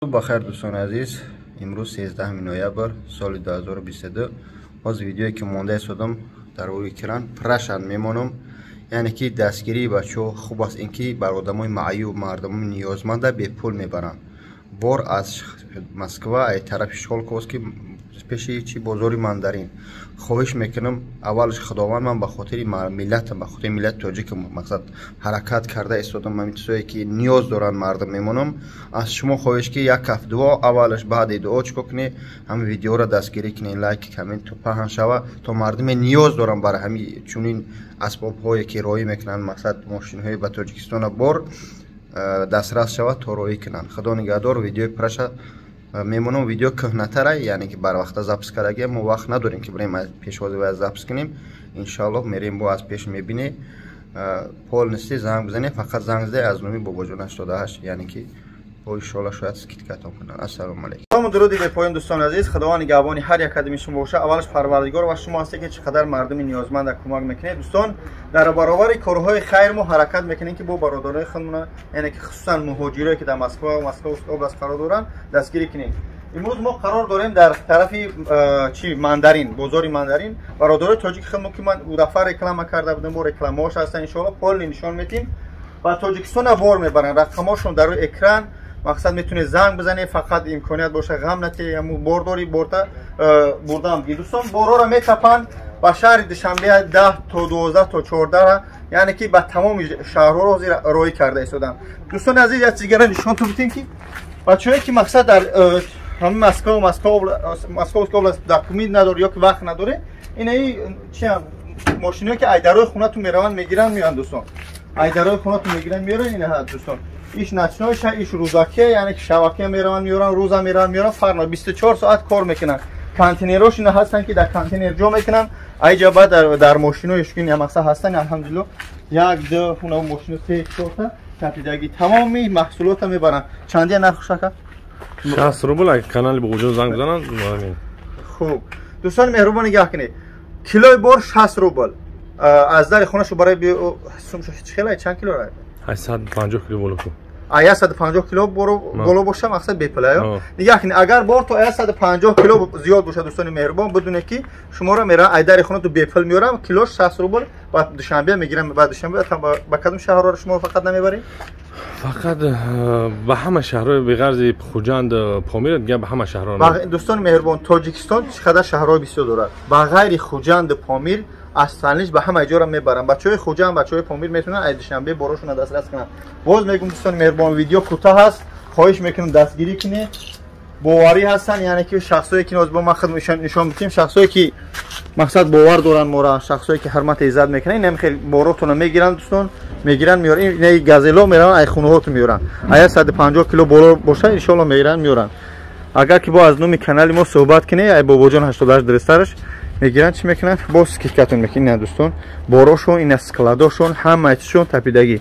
Бахайр, дӯстони азиз. Имрӯз 13 ноябр соли 2022. Боз видеое ки монда истодам дар рӯи экран пуррашан мемонам, яъне ки дастгирии бачаҳо хуб аст, ин ки бар одамои маъюб, мардумои ниёзманда бепул мебаранд бор аз Москва, ай тарафи Щёлковский, пеши чи бозори Мандарин. Хоҳиш мекунам, аввалш Худованд, ман ба хотири миллатам, ба хотири миллати тоҷикам, мақсад ҳаракат карда истодам. Ҳамин чизое ки ниёз доранд мардум мемонам. Аз шумо хоҳиш ки як каф дуо аввалаш, баъди дуо чӣ кор кунед? Ҳамин видеоро дастгирӣ кунед, лайк, коммент паҳн шава, то мардуме ниёз доранд бар ҳамин чунин асбобҳое ки роҳӣ мекунанд, мақсад мошинҳои ба Тоҷикистона бор дастрас шавад, то роҳӣ кунанд. Худо нигаҳдор. Видеои праша мемонам, видео кӯҳнатара, яъне ки барвақта запись кардагия. Мо вақт надорем ки бирем пешвози вай запись кунем. Иншоаллоҳ, мерем, бо аз пеш мебине полностью. Занг бизане, фақат занг зада аз номи Бобоҷон 88, яъне ки бо иншоаллоҳ шояд скидка тон кунанд. Ассалому алайкум. Салому дуруди бепоён, дӯстони азиз. Худованд нигаҳбони ҳар як қадами шумо боша. Аввалаш Парвардигор ва шумо ҳастед, ки чӣ қадар мардуми ниёзманда кӯмак мекунед. Дӯстон, дар баробари корҳои хайр мо ҳаракат мекунем, ки бо бародарои худмона, яъне ки хусусан муҳоҷирое ки дар Москва ва Московская область қарор доранд, дастгирӣ кунем. Имрӯз мо қарор дорем дар тарафи чи Мандарин, бозори Мандарин. Бародарои тоҷики худмо ки ман дафъа реклама карда будам, бо рекламаҳош ҳастан, иншоалло полный нишон медиҳем. Ба Тоҷикистона бор мебаранд, рақамҳошон дар рӯи экран. Мақсад метавонед занг бизанед, фақат имконият боша, ғам натӣ, ҳамун бордори борта бурдаам. Дӯстон, борҳоро метапанд ба шаҳри Душанбе 10 то 12 то 14, яъне ки ба тамоми шаҳрҳоро ҳозир роҳӣ карда истоданд. Дӯстони азиз, як чизгара нишонтон бидем, ки бачаҳое ки мақсад дар ҳамин Москва, Московская область документ надорӣ ё ки вақт надорӣ, инаи чиам мошиное ки айдарои хонатон мераванд, мегиранд, меоянд. Дӯстон, айдарои хонатон мегиранд, меоранд. Ина, дӯстон, иш ночной ша, иш рӯзакия, яъне ки шабакия мераванд, меоранд, рӯза мераванд, меоранд, фарқ надорад, 24 соат кор мекунанд. Контейнерош ина ҳастанд, ки дар контейнер ҷо мекунанд, айҷа баъд дар мошинои шукин мақсад ҳастанд. Алҳамдулилло, як, ду хуна мошино, се, чорта капидаги, тамоми маҳсулота мебаранд. Чандия нарху шака? 60 рубл, агар канали Бобоҷон занг бизананд. Хуб, дӯстони меҳрубон, нигаҳ кунед, килои бор 60 рубл аз дари хонашу барои чӣ хела, чанд кило? 850 кило боло. 150 кило боло боша, мақсад бепулаё. Нигаҳ кунед, агар бор то 150 кило зиёд бошад, дӯстони меҳрубон, бидунед ки шуморо меравам, айдари хонату бепул меорам. Килош 60 рубл. Ба Душанбе мегирам, ба Душанбе. Ба кадом шаҳрҳоро шумо фақат намебаред? Фақат ба ҳама шаҳрҳои беғарзи Хуҷанд, Помир, дигар ба ҳама шаҳрҳо. Дӯстони меҳрубон, Тоҷикистон чӣ қадар шаҳрҳои бисёр дорад. Ба ғайри Хуҷанду Помир асланиш ба ҳама ҷора мебарам. Бачаҳои Хуҷанд, бачаҳои Помир метавонанд аз Душанбе борошона дастрас кунанд. Боз мегӯм, дӯстони меҳрубон, видео кӯтоҳ аст, хоҳиш мекунам, дастгирӣ кунед. Боварӣ ҳастанд, яъне ки шахсое ки бо ман худ нишон бидем, шахсое ки мақсад бовар доранд мора, шахсое ки ҳурмати иззат мекунанд, инам хел боротона мегиранд, дӯстон, мегиранд, меоранд. Ина газело мераванд, ай хонаҳотон меоранд. Ая 150 кило боло боша, иншоалло, мегиранд, меоранд. Агар ки бо аз номи канали мо суҳбат кунед, ай Бобоҷон 88 дурустараш мегиранд, чӣ мекунанд, боз скидка тон мекунанд. Ина, дӯстон, борошон, ина складошон, ҳама чизшон тапидагӣ.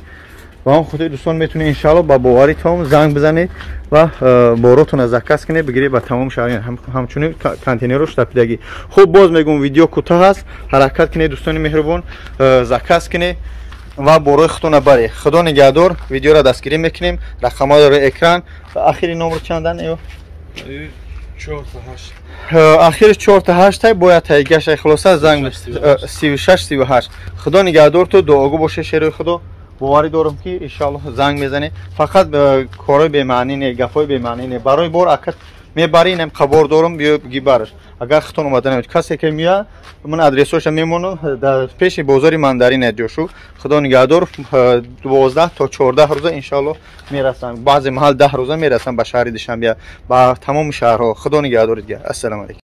Ба он хотир, дӯстон, метавонед иншаалло ба бовари том занг бизанед ва боротона заказ кунед, бигиред ба тамоми шаҳр, ҳамчунин контейнерош тапидагӣ. Хуб, боз мегӯм, видео кӯтоҳ аст, ҳаракат кунед, дӯстони меҳрубон, заказ кунед ва борои худтона баред. Худо нигаҳдор. Видеоро дастгирӣ мекунем, рақамҳо дори экран. Ахири номер чандан? Ахири чорта ҳаштай, бояд таигаша. Хулоса, занг 36 38. Худо нигаҳдор, ту дуогӯ боше, шерои Худо. Боварӣ дорам, ки иншоаллоҳ занг мезанед. Фақат корҳои бемаънӣ не, гапҳои бемаънӣ не. Барои бор ака мебарӣ, инам қабор дорам, биё биги бараш. Агар худтон омада намед, касе ки меяд, ман адресҳоша мемонам, дар пеши бозори Мандарин ҷошу. Худо нигаҳдор. 12 то 14 рӯза иншоаллоҳ мерасанд, баъзе маҳал 10 рӯза мерасанд ба шаҳри Душанбе, ба тамоми шаҳрҳо. Худо нигаҳдори дигар. Ассалому алайкум.